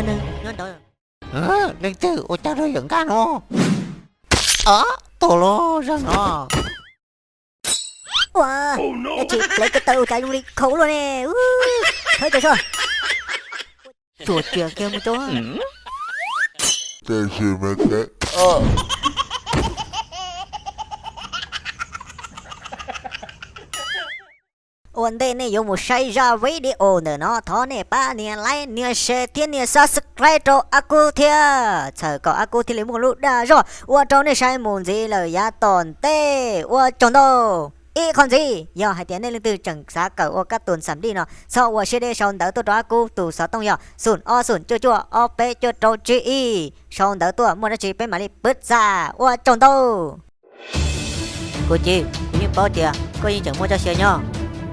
Nyob ntawd, leej twg ua cas rau yawm nkaj no? Tuag los zaj no. Ua, ib tsis plev ko taw ua cas zoo li khau luaj ne. Thawb cov soj. Tsuam tsias kiag mus rau. Ua ntej nej yuav mus saib zaj video ntawm no, thov nej pab nias like, nias share thiab nias subscribe rau Ab Kub thiab, txhawm kom Ab Kub thiaj li muaj lub dag zog ua rau nej saib mus ntxiv lawm yav tom ntej. Ua tsaug ntau. Ib qho ntxiv, yog hais tias nej leej twg tseem xav kawm ua kab tus xam dij no, txhob ua siab deb, sau ntawv tuaj rau Ab Kub, tus xov tooj yog xoom ob xoom cuaj cuaj ob peb cuaj rau tsib ib. Sau ntawv tuaj, muaj dab tsi peb mam li pwv txam. Ua tsaug ntau. Kuv Ci, kuv yeej paub tias koj yeej tseem muaj txoj sia nyob,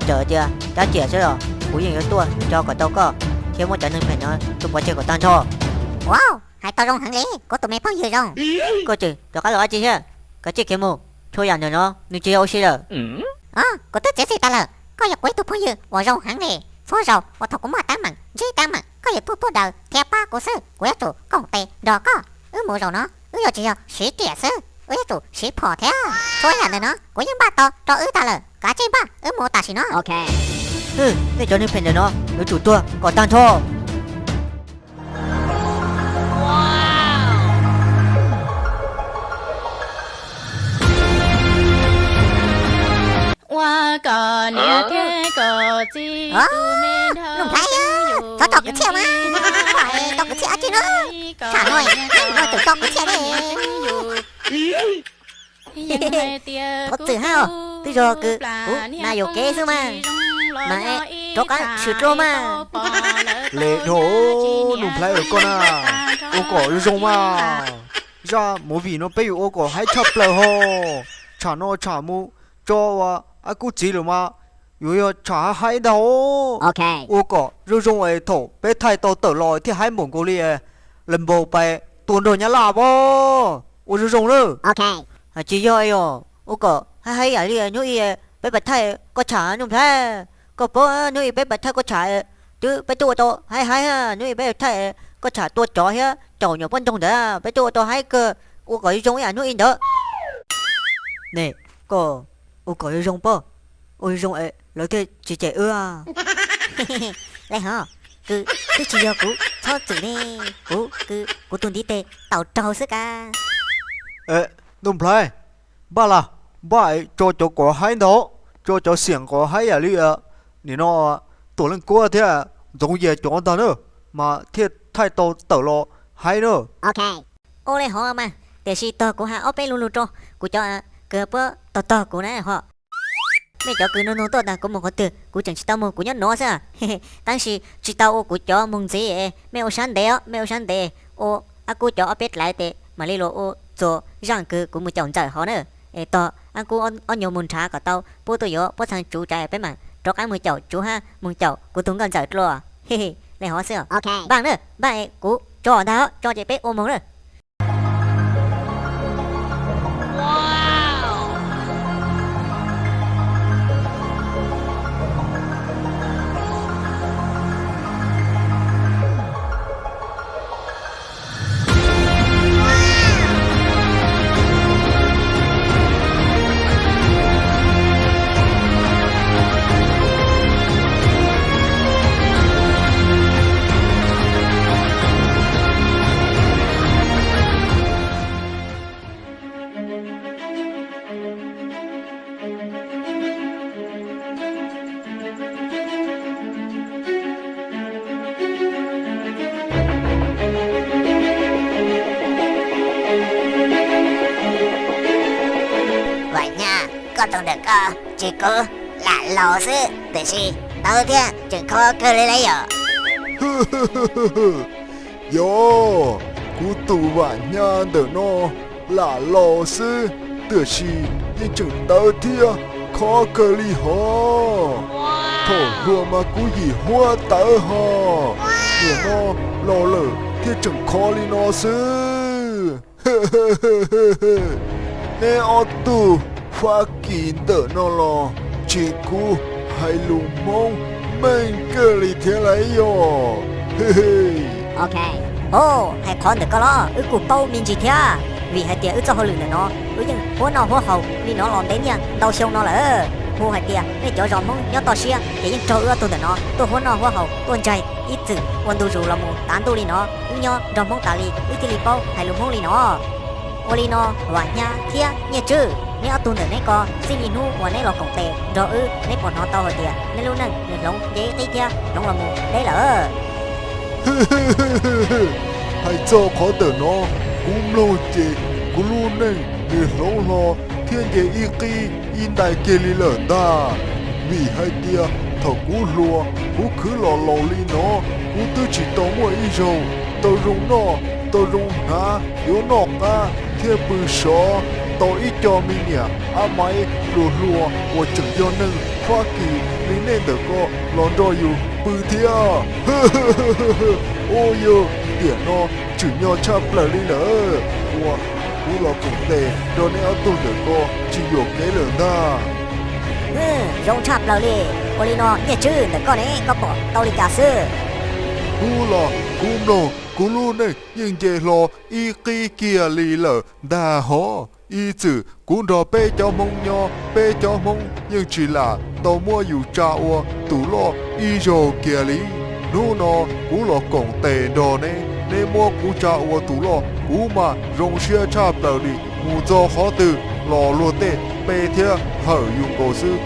txawm tias dab tsi xwb los kuv yeej yuav tuaj tso kom tau koj thiab muab cov neeg phem no tua pov tseg kom tag nrho. Wow, hais tau zoo heev li, kuv tus me phooj ywg zoo. Koj tseem rov qab los dab tsi thiab? Kav tsij khiav mus, txhua yam ntawm no nws tsis yog ua si lawm. Kuv twb txiav txim tas lawm, koj yog kuv ib tug phooj ywg uas zoo heev li. Txhua zaus uas thaum kuv muaj teeb meem, ntsib teeb meem, koj yeej tuaj tuaj daws thiab pab kuv xwb. Kuv yuav tsum koom tes nrog koj. Wb mus zaum no, wb yuav tsis yog siv riam xwb, wb yuav tsum siv phom thiab. Txhua yam ntawm no kuv yeej npaj tau rau wb tag lawm, kav tsij npaj, wb mus tam sim no. Nej cov neeg phem ntawm no yuav tsum tuag kom tag nrho. Ua kom niam thiab kom txiv, Nuj Nplhaib, txhob tso kwv txhiaj mas. Pom tso kwv txhiaj dab tsi no? Tsam no, no tseem tso kwv txhiaj ne. Thov txim hab, twb yog kws kuv nas yuam kev xwb mas, mas rov qab tshwm dlua mas. Lis dhau, Nuj Nplhaib koj na, ua kom zoo zoo mas. Zaj movie no peb yuav ua kom haib tshaj plaws hos. Tsham no tsham mus tso ua Ab Kub txiv lawm mas yuav yog tsham haib haib ntag. Ua kom zoo zoo es thaum peb thaij tau tawm los thiaj haib npaum nkaus li Lambo pais tua nrog Nyab Laj pob. Ua zoo zoo na. Tsis yog os, ua kom haib haib yam li hnub ib peb pais thaij koj tsham Nuj Nplhaib. Koj paub hnub ib peb pais thaij koj tsham, twb peb twb ua tau haib haib, hnub ib peb thaij koj tsham tua cov thiab caum nyuam pob ntsoog ntawd peb twb ua tau haib kawg, ua kom zoo ib yam hnub ib ntawd. Ne, koj ua kom zoo zoo pob, ua zoo zoo es lawv thiaj tsis cem wb. Lawm hos, kws twb tsis yog kuv txhob txwm ne, kuv kws kuv tus ntiv tes taum raug xwb kav. Nuj Nplhaib, npaj las, npaj es tso cov kom haib ntag, tso cov xiam kom haib yam li nim no Tuam Leej Kuab thiab Ntxoov Yias cov ntag na, mas thiaj thaij tau tawm los haib na. Ua li hov mas, tiam sis tog kuv has ob peb lus lug rau kuv cov kws puab tog tog kuv na hos. Mej cov kws nug nug tuaj tas kuv mus qhov twg kuv tseem tsis tau mus, kuv nyob nuav xwb. Tab sis tsis tau ua kuv cov moog ntxiv, mej ua sab ntev os, mej ua sab ntev, ua Ab Kub cov ob peb dlaiv tes mam li los ua txuas zaaj kws kuv mus caum Ntxawm hov na. Es tog Ab Kub ob nyuag mus nrhav kom tau puab tuaj yuav puab txhaj tsuv tas peb mam rov qab mus caum tsuv hab mus caum kuv tug nkauj Ntxawm dlua. Li hov xwb. Npaj na, npaj es kuv tso ntag, tso ces peb ua moog na. Vam Nyab, koj tus ntawm koj tsis kub, lam laus xwb tiam sis ntawv thiab tseem khov kawg li lauj yom. Yog, kuv tus Vam Nyab ntawm no lam laus xwb tiam sis yeej tseem ntawv thiab khov kawg li hov. Thaum hluas mas kuv yim huab tawv hos, nim no laus lawm thiaj tseem khov li no xwb. Neb ob tug Fab Kis ntawm no los tsis kub, hais lus Hmoob meej kawg li thiab lauj yom. Ok. Au, hais qhov ntawm ko los wb kuj paub me ntsis thiab, vim hais tias wb txoj hauj lwm ntawm no wb yeej huab noj huab haus li no los ntev niaj ntau xyoo no lawm. Hu hais tias nej cov zos Hmoob nyob toj siab ces yeej raug wb ob tug ntawm no tuaj huab noj huab haus tuaj ntsaig ib txwm ua ntu zus los mus tav ntuj li no. Wb nyob nrog Hmoob tas li wb thiaj li paub hais lus Hmoob li no. Ua li no, Vam Hnyav thiab Nyiaj Tswb, neb ob tug ntawm neb ko, txij li hnub uas neb los koom tes nrog wb, neb puas hnov tau hais tias neb lub neej nws hloov nce ib qib thiab hloov los mus deb lawm? Hais txog qhov ntawm no, kuv mloog ces kuv lub neej nws hloov hlo thiab nce ib qib ib ntais kiag li lawm ntag. Vim hais tias thaum kuv hluas, kuv khwv los laus li no, kuv twb tsis tau muaj ib zaug tau zoo noj tau zoo hnav, yuav noj qab thiab pw sov tau ib co me niam ab maiv hluas hluas uas tseem yog neeg Fab Kis li nej ntawm ko los nrog yus pw thiab. Ua yog tiam no tsim nyog tshaj plaws li lawm uas kuv los koom tes nrog neb ob tug ntawm ko tsis yuam kev lawm ntag. Zoo tshaj plaws li. Ua li no Nyiaj Tswb, ntawm koj ne, koj pom tau li cas xwb? Kuv los kuv mloog kuv lub neej yeej nce hlo ib qib kiag li lawm ntag hov. Ib txwm kuv nrog peb cov Hmoob nyob, peb cov Hmoob yeej tsis lam tau muab yus tsa ua tus loj ib zaug kiag li. Hnub no kuv los koom tes nrog neb, neb muab kuv tsa ua tus loj, kuv mas zoo siab tshaj plaws li. Mus txog qhov twg los luag tej pe thiab hawm yus nkaus xwb.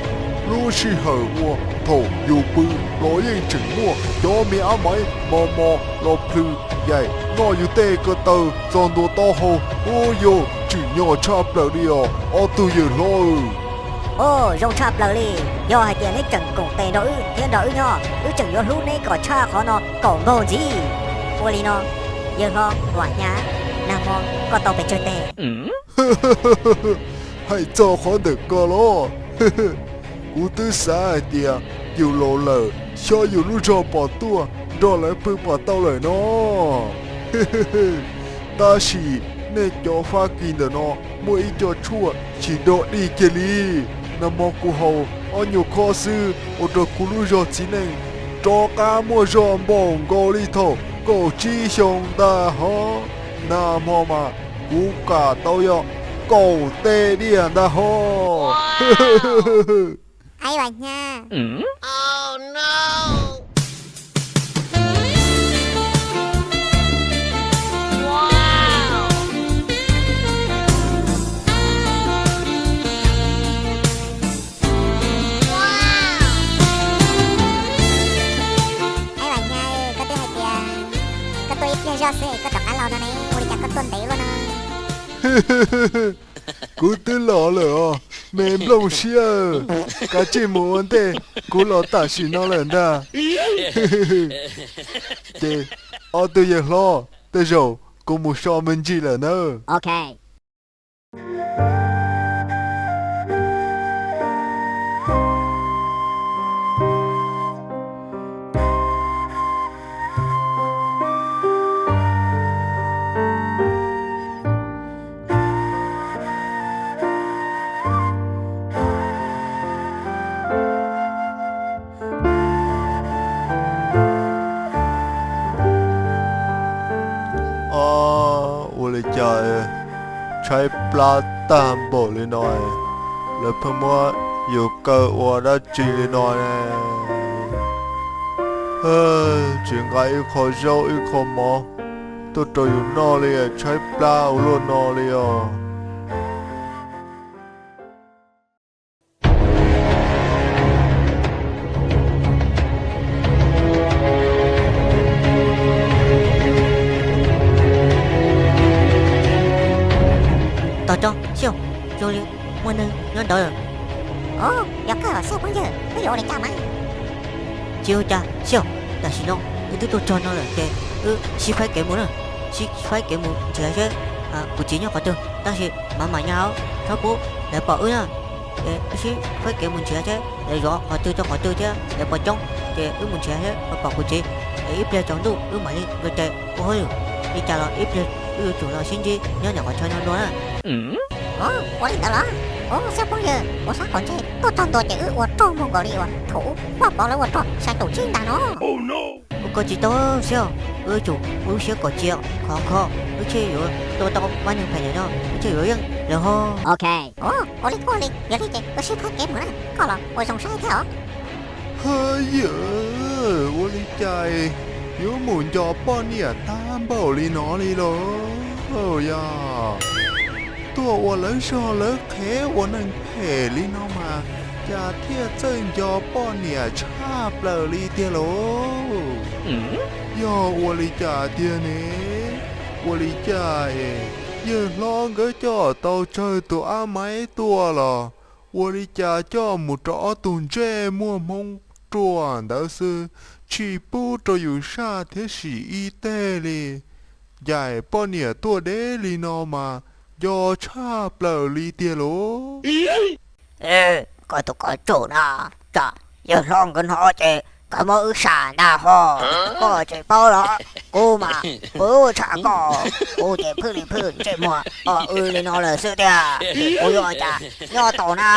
Lub sij hawm uas thaum yus pw los yeej tseem muaj cov me ab maiv mos mos los plhws yaim noj yus tej ko taw txog ntua taub hau. Ua yog tsim nyog tshaj plaws li os ob tug yawg hlob. Au, zoo tshaj plaws li. Yog hais tias neb tseem koom tes nrog wb thiab nrog wb nyob, wb tseem yuav hlub neb kom tshaj qhov no kaum npaug ntxiv. Ua li no, yawg hlob Vam Hnyav, nag hmo koj tau pes tsawg teg? Hais txog qhov ntawm ko los, kuv twb xav hais tias yus laus lawm, xyov yus lub zog pom tuaj nrog lawv pw pom tau lawm no. Tab sis nej cov Fab Kis ntawm no muaj ib co tshuaj tsis dog dig kiag li. Nag hmo kuv haus ob nyuag khob xwb ua rau kuv lub zog txiv neej rov qab muaj zog npaum nkaus li thaum kaum tsib xyoo ntag hov. Nag hmo mas kuv kam tau yog kaum teg diaj ntag hov. Aib Vam Hnyav, koj twb hais tias koj tuaj ib pliag zog xwb koj rov qab los no ne, ua li cas koj tuaj ntev ua luaj no? Kuv twb los lawm os me nplooj siab, kav tsij mus ua ntej, kuv los tam sim no lawm ntag. Ces ob tug yawg hlob, tej zaum kuv mus so me ntsis lawm nawb. Ua li cas tshaib plab tag npaum li no, lawv pheej muab yus kaw ua dab tsi li no ne? Tsis nqa ib qho zaub ib qho mov tuaj rau yus noj li, tshaib plab ua luaj no li os. Tog rog Xiauj, zoo li muaj neeg nyob ntawd. Yog kawg Xiauj phooj ywg, wb yuav ua li cas mas? Tsis ua cas Xiauj, tam sim no wb twb tuaj txog no lawm ces wb sib faib kev mus na, sib faib kev mus nrhiav seb kuv txiv nyob qhov twg, tab sis mam mam nyas os, txhob pub lawv pom wb na. Es wb sib faib kev mus nrhiav seb lawv zov qhov twg rau qhov twg thiab lawv puas coob, ces wb mus nrhiav seb puas pom kuv txiv. Es ib pliag tsaus ntuj wb mam li nqis tes ua hauj lwm, li cas los ib pliag wb yuav tsum los sib ntsib nyob ntawm qhov chaw no dua na. Ua li ntawd los? Xiauj phooj ywg, kuv xav kom ntshe tuaj txog ntua ces wb ua rog muag nkaus li uas thaum ub Vaj Pov lawv ua rog sai tus tsib ntag no. Koj tsis tau siab, wb tsum ua lub siab kom cia khov kho, wb thiaj yuav tua tau pab neeg phem ntawm no, wb thiaj yuav yeej lawm ho. Ua li ua li, yog li ces wb sib pab kev mus na, koj los ua zoo saib thiab os. Haj yam, ua li cas yuav mus nco poj niam tag npaum li no li los yog? Tuaj ua lawv zog lawv qhev ua neeg phem li no mas cas thiaj txawj nco poj niam tshaj plaws li tiag lauj? Yog ua li cas tiag ne? Ua li cas es yawg hlob nkawd coj tau tsawg tus ab maib tuaj los ua li cas coj mus rau ob tug ntsej muag Hmoob ruam ntawd xwb, tsis pub rau yus saj thiab sim ib teg li? Ncaim poj niam tuaj deb li no mas nco tshaj plaws li tiag lauj. Koj tus koj tsum no, tsam yawg hlob nkawd hnov ces nkawd muab wb sam ntag ho. Koj tsis paub los, kuv mas kuv tshaj koj, kuv ces phwj li phwj ntsej muag o w li no lawm xwb tiag. Kuv yuav ua cas nyob tau na,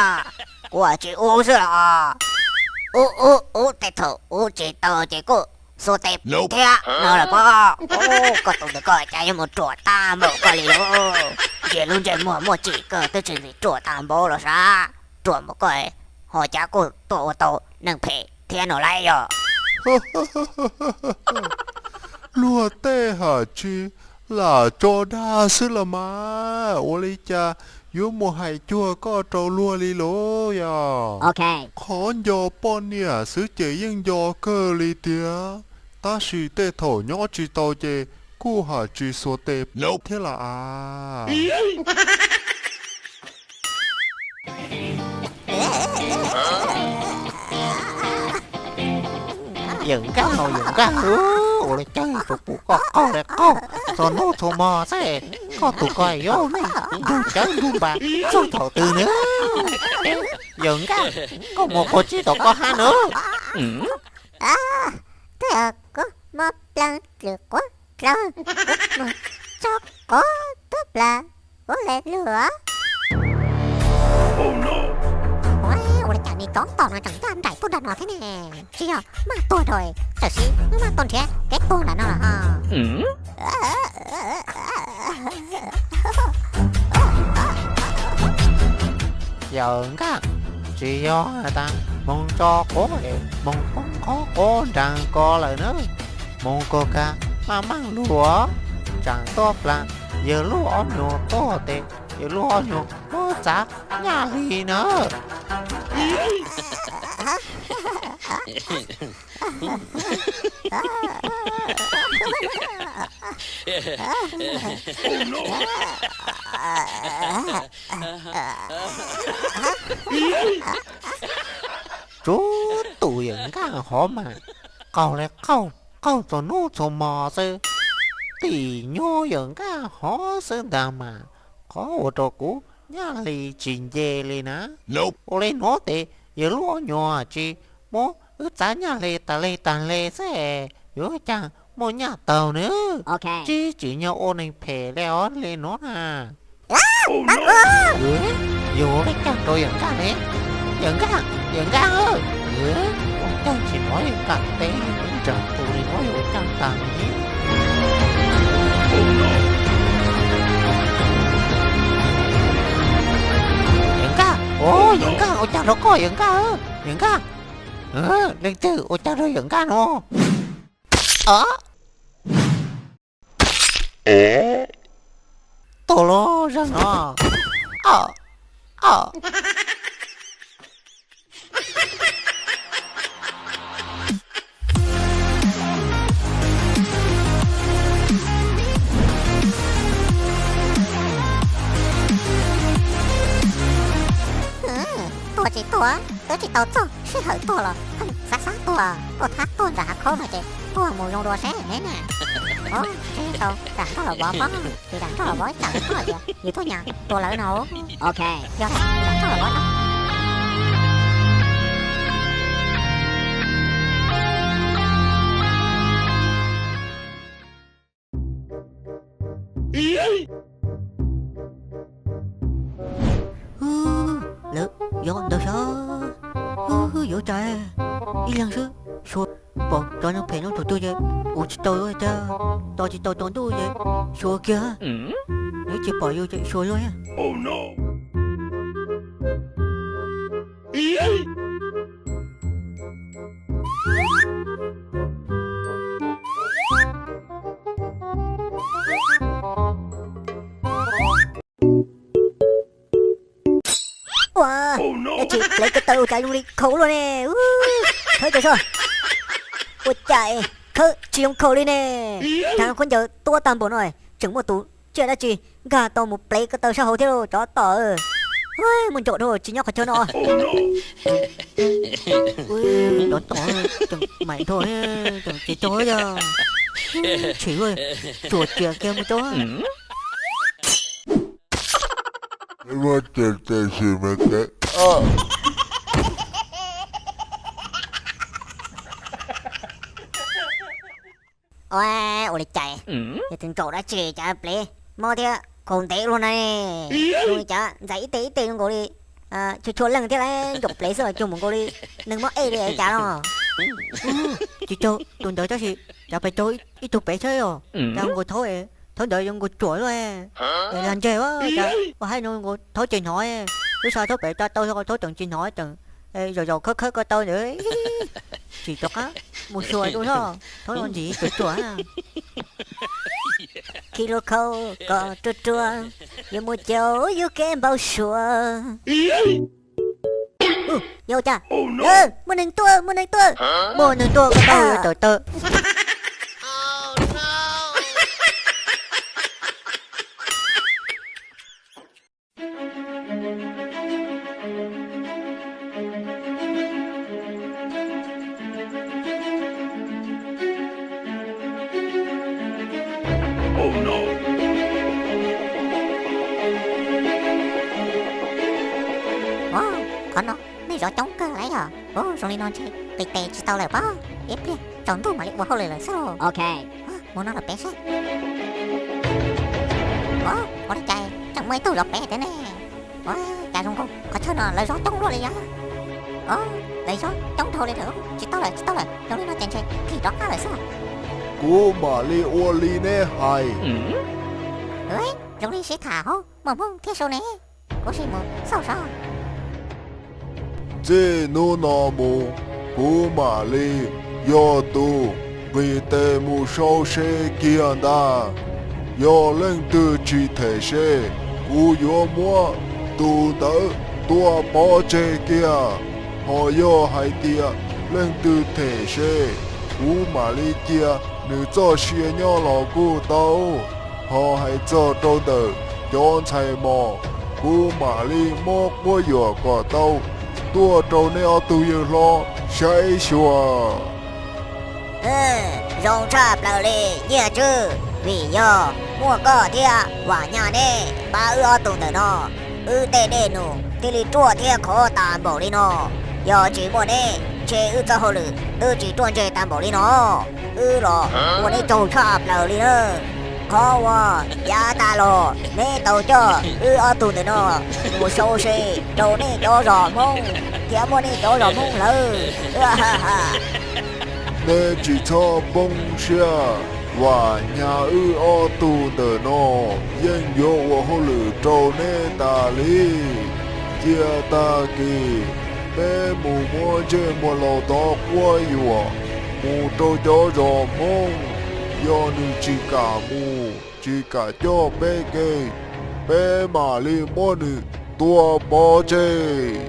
kuv tsis ua xwb los. Ub ub ub, tej thaum ub tsis tau ces kuj xuas tes thiab no lawm pob. Ub, koj tus ntawm koj cas yuav mus ruam tag npaum koj li lauj. Ntsia lub ntsej muag muaj tsim kawg twb tsis ntxim ruam tag npaum los sav. Ruam npaum koj ho cas kuj tuaj ua tau neeg phem thiab no lauj yog? Luag tej ham tsis lam tso dag xwb los mas, ua li cas yuav mus hais cuag koj rau luag li lauj yog? Qhov nco poj niam xwb ces yeej nco kawg li tiag, tab sis tej thaum nyob tsis tau ces kuj ham tsis xuas tes thiab los as. Yawm Nkaj, Yawm Nkaj, ua li cas tus pum koj qaug li qaug txhua hnub txhua hmo xwb, koj tus ko yuav ua neej nrug cawv nrug npas txog thaum twg na? Yawm Nkaj, koj mus quas tsis tau koj hab na. Twb yog kuv muaj plaub lwm quav dlawb, kuv mus tso quav tuaj plas, kuv le luag. Ua li cas niag tsov tom no tseem ncaj nraim tuaj nram no thiab ne? Tsis yog maj tuag rau, tawm sim wb maj tuaj nrhiav kev tuag nram no los ho. Yawm Nkaj, tsis yog has tas moog tso quav es moog poob qhov quav nraag ko lawm na. Moog kag kag maj maj luag, tsaam tuaj plas yawg lub ob nyuag tuaj tes, yawg lub ob nyuag muab txav nyaj li na. Tsuav tus Yawm Nkaj hov mas qaug li qaug, qaug txhua hnub txhua hmo xwb. Tim nyuag Yawm Nkaj hov xwb ntag mas qhov ua rau kuv nyaj li tsis nce li na. Ua li nuav tes yawg lub ob nyuag tsis muab wb txav nyaj li tas li tas li xwb, yuav caag muaj nyaj taug na. Tsis tsim nyog ua neeg phem li os li nuav na. Yog ua caag rau Yawm Nkaj ne? Yawm Nkaj, Yawm Nkaj, ua caag tsis hnov Yawm Nkaj teb nraag tu li nuav, yog ua caag taag ne? Yawm Nkaj, Yawm Nkaj, ua caag rau koj Yawm Nkaj, Yawm Nkaj, leej twg ua caag rau Yawm Nkaj no? Tuag los zaum no. Tuag tsis tuag, twb tsis tau txog sij hawm tuag los pheej xav xav tuag, tuaj thab tuag nram hav khaub no ces tuag mus zoo dua seb neb na. Seb tau Zam Nroj los Vov paub, ces Zam Nroj los Vov ib tsam koj tias yus tuaj nyas tua lawv no. Ok, yog li Zam Nroj los Vov no. Lawv yuav ntawd sas, yuav cas ib leeg xwb, xyuas Pom cov neeg phem no tus twg ces ua tsis tau thiab, tos tsis tau tsaus ntuj ces xyuas kiag, nws tsis pom yus ces xyuas luag. Ua, dab tsi plev ko taw ua cas zoo li khaus luaj ne? Thawb cov soj. Ua cas khawb tsis zoo khaus li ne? Thav khaub ncaws tuab tag npaum no, tseem muaj tus tsiaj dab tsi nkag tau mus plev ko taw sab hauv thiab lauj, tsov tom. Muaj ntsaum dhau tsis nyob qhov chaw no. Tsov tom, tseem maim dhau, tseem tsis tau yog. Tshim, tsuam tsiam kiag mus rau. Ua, ua li cas, yog tus ntsaum dab tsi cas plev mob thiab khaus ntev luaj na. Zoo li cas ntxais ib teg ib teg zoo nkaus li tshua tshua leej thiab, ntsaum plev xwb los cuag mus nkaus li neeg mob ej li cas no. Tsis raug tus ntawd tab sis cas pes raug ib tug pem thiab os. Cas nkaus thaub, thaub ntawd zoo nkaus tsuam luaj. Lag ntseg, cas ua haib no nkaus thaub tsis hnov, lub sij hawm thaub pem tsa tau thaub tseem tsis hnov, tseem zaum zaum khawb khawb ko taw ntawd. Tsis rov qab mus xyuas dua zog, thaub no ntxim tsuam tsuam. Khi lub khaub kom ruaj ruaj, yuav mus caum yus kev npau suav. Yog cas? Muaj neeg tuaj, muaj neeg tuaj. Muaj neeg tuaj ko taw tawm tawm. Qhov no nej zov coob kawg lawm yog? Zoo li no ntshe qis tes tsis tau lawm pob. Ib pliag tsaus ntuj mam li ua hauj lwm lawm xwb lauj. Mus no los pem seb. Ua li cas tseem muaj ib tug zov pem thiab ne? Ua cas zoo nkaus qhov chaw no lawv zov coob luaj li yog? Lawv zov coob dhau li lawm, tsis tau lawm, tsis tau lawm, zoo li no ces ntshe thim rov qab lawm xwb. Kuv mam li ua li neb hais. Zoo li sib tham hauv muaj hmoob thiab su ne. Kuv sim mus xauj saib. Txij hnub no mus, kuv mam li yog tus nqis tes mus sau se kiag ntag. Yog leej twg tsis them se, kuv yuav muab tus ntawd tua pov tseg kiag. Ho yog hais tias leej twg them se, kuv mam li cia nws txoj sia nyob los kuj tau. Ho hais txog rau ntawm cov ntxhais mos, kuv mam li muab quab yuam kom tau tuaj rau neb ob tug yawg hlob saib xyuas. Zoo tshaj plaws li Nyiaj Tswb, vim yog muaj koj thiab Vam Nyas neb pab wb ob tug ntawm no, wb tej dej num thiaj li ruaj thiab khov tas npaum li no. Yog tsis muaj neb, ntshe wb txoj hauj lwm twb tsis ruaj ntseg tas npaum li no. Wb los ua neb tsaug tshaj plaws li na. Qhov uas yav tas los neb tau coj wb ob tug ntawm no mus sau se rau nej cov zos Hmoob thiab muab nej cov zos Hmoob hlawv. Neb tsis txhob poob siab, Vam Nyas wb ob tug ntawm no yeej yuav ua hauj lwm rau neb tas li. Cia tag kis peb mus muab ntsej muag laus tov quab yuam mus rau cov zos Hmoob. Yog nws tsis kam mus, tsis kam coj peb kev, peb mam li muab nws tua pov tseg.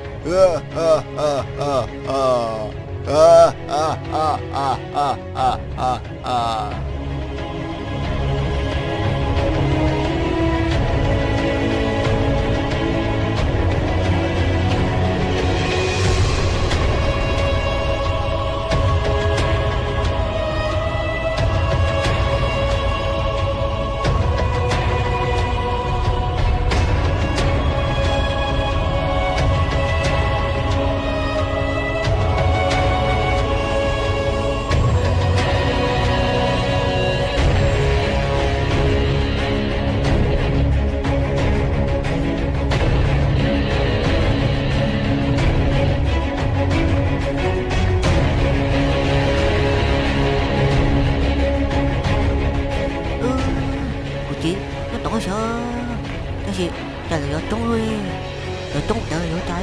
Ces cas lawv yuav roob, yuav roob ntawd yuav cas,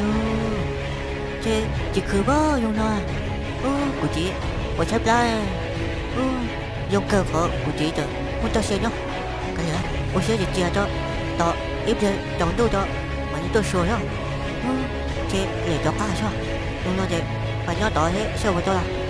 ces tsis khwv pab zoo no. Kuv txiv ua tshaib plab, zoo kawg qhov kuv txiv tseem muaj txoj sia nyob. Kav liam, ua siab cia cia tso, tos ib pliag tsaus ntuj tso mam li tuaj xyuas xwb. Ces lawm rov qab xwb, zoo no ces pab nyob tod thiab saib puas tau los.